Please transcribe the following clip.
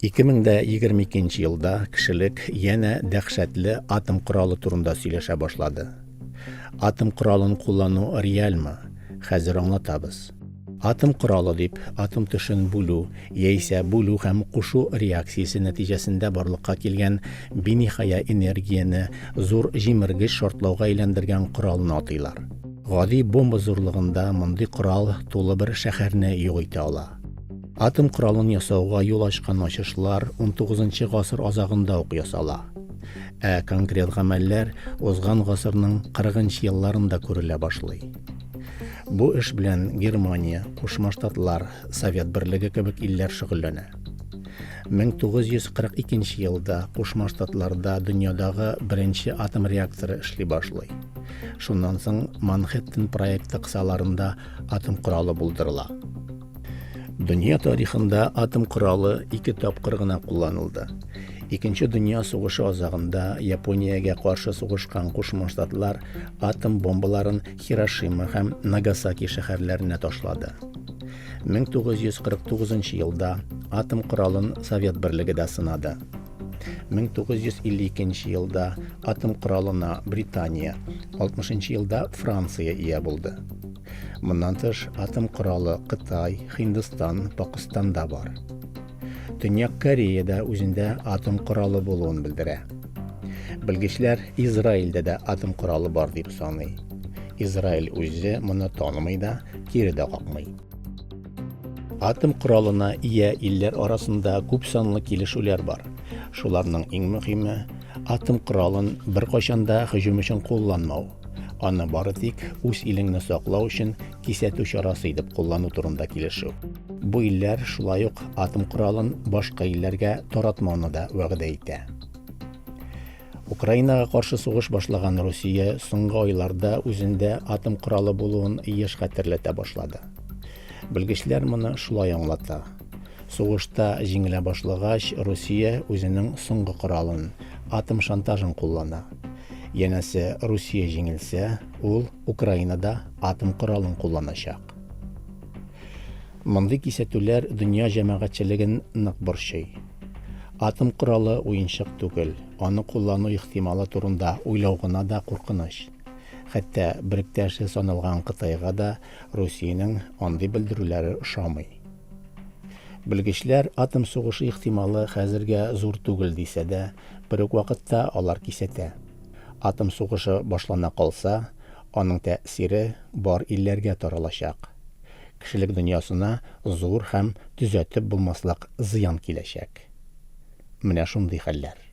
2022 елда кешелек янә дәһшәтле атом коралы турында сөйләшә башлады. Атом коралын куллану реальмы? Хәзер аңлатабыз. Атом коралы дип атом төшен бүлү яисә бүлү һәм кушу реакциясе нәтиҗәсендә барлыкка килгән биниһая энергияне зур җимергеч шартлауга әйләндергән коралны атыйлар. Гади бомба зурлыгында мондый корал тулы бер шәһәрне юк итә ала. Атом коралын ясауга юл ачкан ачышлар унтугызынчы гасыр азагында ук ясала. Ә конкрет гамәлләр узган гасырның кырыгынчы елларында күрелә башлый. Бу эш белән Германия, Кушма Штатлар, Совет Берлеге кебек илләр шөгыльләнә. 1942 елда Кушма Штатларда дөньядагы беренче атом реакторы эшли башлый. Шуннан соң Манхэттен проекты кысаларында атом коралы булдырыла. Дөнья тарихында атом коралы ике тапкыр гына кулланылды. Икенче дөнья сугышы азагында Япониягә каршы сугышкан Кушма Штатлар атом бомбаларын Хирошима һәм Нагасаки шәһәрләренә ташлады. 1949 елда атом коралын Совет Берлеге дә сынады. 1952 елда атом коралына Британия, 60 елда Франция ия булды. Моннан тыш, атом коралы Кытай, Һиндстан, Пакыстанда бар. Төньяк Корея да үзендә атом коралы булуын белдерә. Белгечләр Израильдә дә атом коралы бар дип саный. Израиль үзе моны танымый да, кире дә какмый. Атом коралына ия илләр арасында күп санлы килешүләр бар. Шуларның иң мөһиме, атом коралын беркайчан да һөҗүм өчен кулланмау. Аны бары тик үз илеңне саклау өчен кисәтү чарасы итеп куллану турында килешү. Бу илләр шулай ук атом коралын башка илләргә таратмауны да вәгъдә итә. Украинага каршы сугыш башлаган Русия соңгы айларда үзендә атом коралы булуын еш хәтерләтә башлады. Белгечләр моны шулай аңлата. Сугышта җиңелә башлагач, Русия үзенең соңгы коралын, атом шантажын куллана. Янәсе, Русия җиңелсә, ул Украинада атом коралын кулланачак. Мондый кисәтүләр дөнья җәмәгатьчелеген нык борчый. Атом коралы уенчык түгел, аны куллану ихтималы турында уйлау гына да куркыныч. Хәтта беректәше саналган Кытайга да Русиянең андый белдерүләре ошамый. Белгечләр атом сугышы ихтималы хәзергә зур түгел дисә дә, бер үк вакытта алар кисәтә. Атом сугышы башлана калса, аның тәэсире бар илләргә таралачак. Кешелек дөньясына зур һәм төзәтеп булмаслык зыян киләчәк. Менә шундый хәлләр.